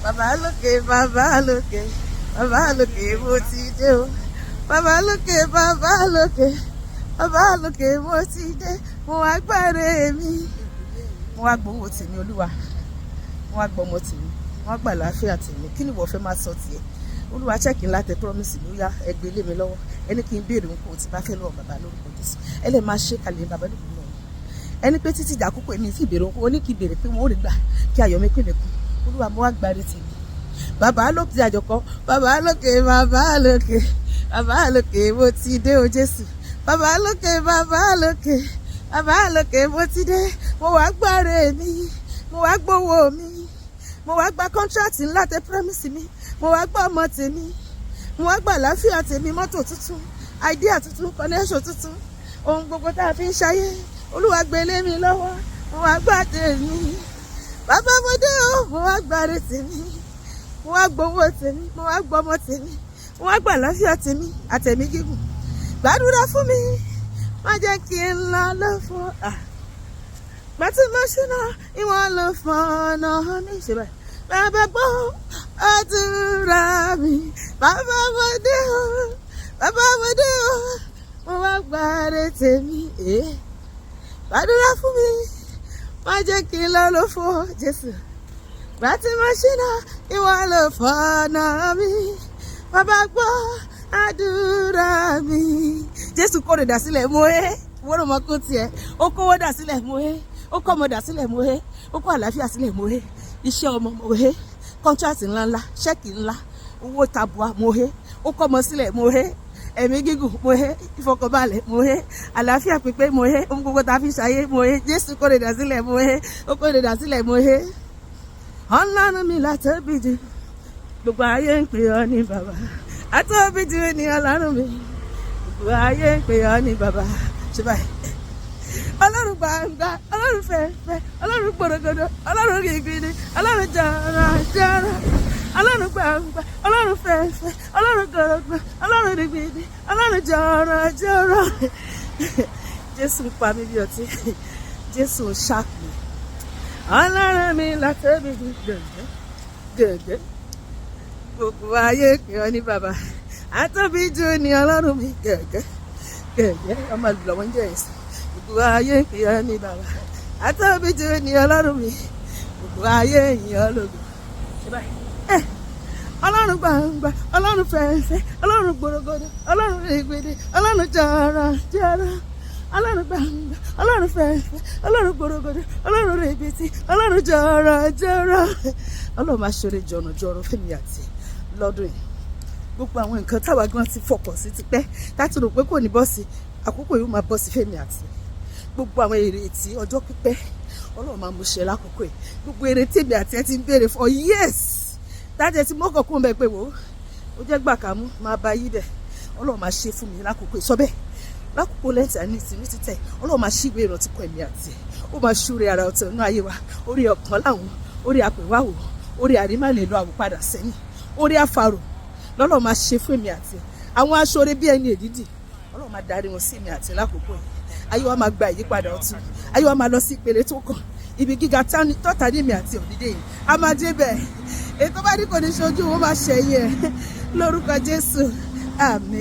Bàbá lókè, bàbá lókè, bàbá lókè, mo ti dé o. Bàbá lókè, bàbá lókè, bàbá lókè, mo ti dé. Mo wá gbàre mi, mo wá gbowó tèmi. Olúwa, mo wá gbọmọ tèmi, mo wá gbà láàfíà tèmi. Kí ni ìwọ fẹ́ máa sọ tiẹ̀? Olúwa, cheque ńlá tẹ promise mi, ó yá, ẹgbẹ́ lé mi lọ́wọ́. Ẹni kí n béèrè nǹkan tí bá fẹ́ lọ́wọ́ bàbá lórúkọ Jésù. Ẹ lè máa ṣe kalẹ̀ bàbá lórúkọ náà. Ẹni pé títí ìjà àkókò èmi sì béèrè nǹkan, ó ní kí n béèrè pé wọ́n ò rí gbà, kí ayọ̀ mi pèlè kù. Olúwa, mo wá gbàre tèmi. Bàbá lókè àjọkọ, bàbá lókè, bàbá lókè, bàbá lókè, mo ti dé o. Jésù, bàbá lókè, bàbá lókè, bàbá lókè, mo ti dé. Mo wá gbàre mi, mo wá gbowó mi, mo wá gba contract ńlá tẹ promise mi, mo wá gbọ́ ọmọ tèmi, mo wá gba àlàáfíà tèmi, mọ́tò tuntun, idea tuntun, connection tuntun, ohun gbogbo tá a fi ń ṣayé. Olúwa, gbé lé mi lọ́wọ́. Mo wá gbà tèmi. Bàbá, mo dé o. Mo wá gbàre tèmi, mo wá gbowó tèmi, mo wá gbọ́mọ tèmi, mo wá gbà àlàáfíà tèmi àtẹ̀mí gígùn. Gbàdúrà fún mi, má jẹ́ kí n lọ lọ́fọ̀ gbàtí mo ṣúná, ìwọ̀n ló fọ̀nà mi ṣe báyìí. Bàbá, gbọ́ àdúrà mi. Bàbá, mo dé o. Bàbá, mo dé o. Mo wá gbàre tèmi. Gbàdúrà fún mi, má jẹ́ kí n lọ lófo. Jésù, gbàtí mo ṣúná, ìwọ̀n ló fọ̀nà mi. Bàbá, gbọ́ àdúrà mi. Jésù kórè dà sílẹ̀ mo é wọ́n ló mọ kó tiẹ̀. Ó kówó dà sílẹ̀ mo é, ó kọ́ ọmọ dà sílẹ̀ mo é, ó kọ́ àlàáfíà sílẹ̀ mo é, iṣẹ́ ọmọ mo é, contract ńláńlá, cheque ńlá, owó tabua mo é, ó kọ́ ọmọ sílẹ̀ mo é, ẹ̀mí gígùn mo é, ìfọkànbalẹ̀ mo é, àlàáfíà pípé mo é, ohun gbogbo tá a fi ṣayé mo é. Jésù kórè dà sílẹ̀ mo é, ó kórè dà sílẹ̀ mo é. Ọlọ́run mi látọ́bí jù, gbogbo ayé ń pè ọ́ ní bàbá. Àtọ́bí jù ní Ọlọ́run mi, gbogbo ayé ń pè ọ́ ní bàbá. Ṣe báyìí. Ọlọ́run gbangba, Ọlọ́run fẹ́fẹ́, Ọlọ́run gbòrògbòdò, Ọlọ́run gígidi, Ọlọ́run jọra jọra. Ọlọ́run gbangba, Ọlọ́run fẹ́fẹ́, Ọlọ́run gbòrògbò, Ọlọ́run gígidi, Ọlọ́run jọra jọra. Jésù ń pa mí bí ọtí. Jésù ń ṣàpè. Ọlọ́run mi látọ́bí jù, gẹ̀gẹ́ gẹ̀gẹ́, gbogbo ayé pè ọ́ ní bàbá. Àtọ́bí jù ní Ọlọ́run mi, gẹ̀gẹ́ gẹ̀gẹ́. Ọmọ ìlú ń jẹ́ ẹ̀sìn. Gbogbo ayé pè ọ́ ní bàbá. Àtọ́bí jù ní Ọlọ́run mi, gbogbo ayé yìn ọ́ lógo. Ọlọ́run gbangba, Ọlọ́run fẹ́fẹ́, Ọlọ́run gbòrògbòdò, Ọlọ́run ìgbèdè, Ọlọ́run jọra jọra. Ọlọ́run gbangba, Ọlọ́run fẹ́fẹ́, Ọlọ́run gbòrògbòdò, Ọlọ́run rèbìtì, Ọlọ́run jọra jọra. Ọlọ́run máa ṣeré jọ̀nà jọ̀rọ̀ fẹ́mi àti lọ́dún yìí. Gbogbo àwọn nǹkan táwa gan ti fọkàn sí tipẹ́, táti rò pé kò ní bọ́ sí, àkókò yìí ó máa bọ́ sí fẹ́mi àti gbogbo àwọn ìrètí ọjọ́ pípẹ́. Ọlọ́run máa mú ṣe lákòókò yìí. Gbogbo èrè tèmi àti ẹ ti ń béèrè for years, tájẹ tí mọ́kàn kún bẹ́ẹ̀ pé wò ó jẹ́ gbà kámú máa bá yí bẹ́ẹ̀, Ọlọ́run máa ṣe fún mi lákòókò yìí. Sọ bẹ́ẹ̀ lákòókò lẹ́tì àní ìsinmi títẹ̀. Ọlọ́run máa ṣíwèé ìrántí kọ ẹ̀mí àti ẹ̀. Ó máa ṣúre ara ọ̀tọ̀ inú ayé wa. Orí ọ̀kan láwọn, orí àpèwáwò, orí àrímà lè lọ àwòpadà sẹ́yìn, orí àfàrò lọ́lọ́run máa ṣe fún èmi àti ẹ̀. Àwọn aṣọre bí ẹni èdìdì, Ọlọ́run máa darí wọn sí èmi àti ẹ̀ lákòókò yìí. Ayé wa máa gba ìyípadà ọ̀tun. Ayé wa máa lọ sí ìpele tó kàn. Ibi gíga tọ́ta ní èmi àti òdìdé yìí, a máa dé bẹ̀. Ètò bá ní kò ní ṣojú wọn máa ṣẹ̀yìn ẹ̀ lórúkọ Jésù. Àmín.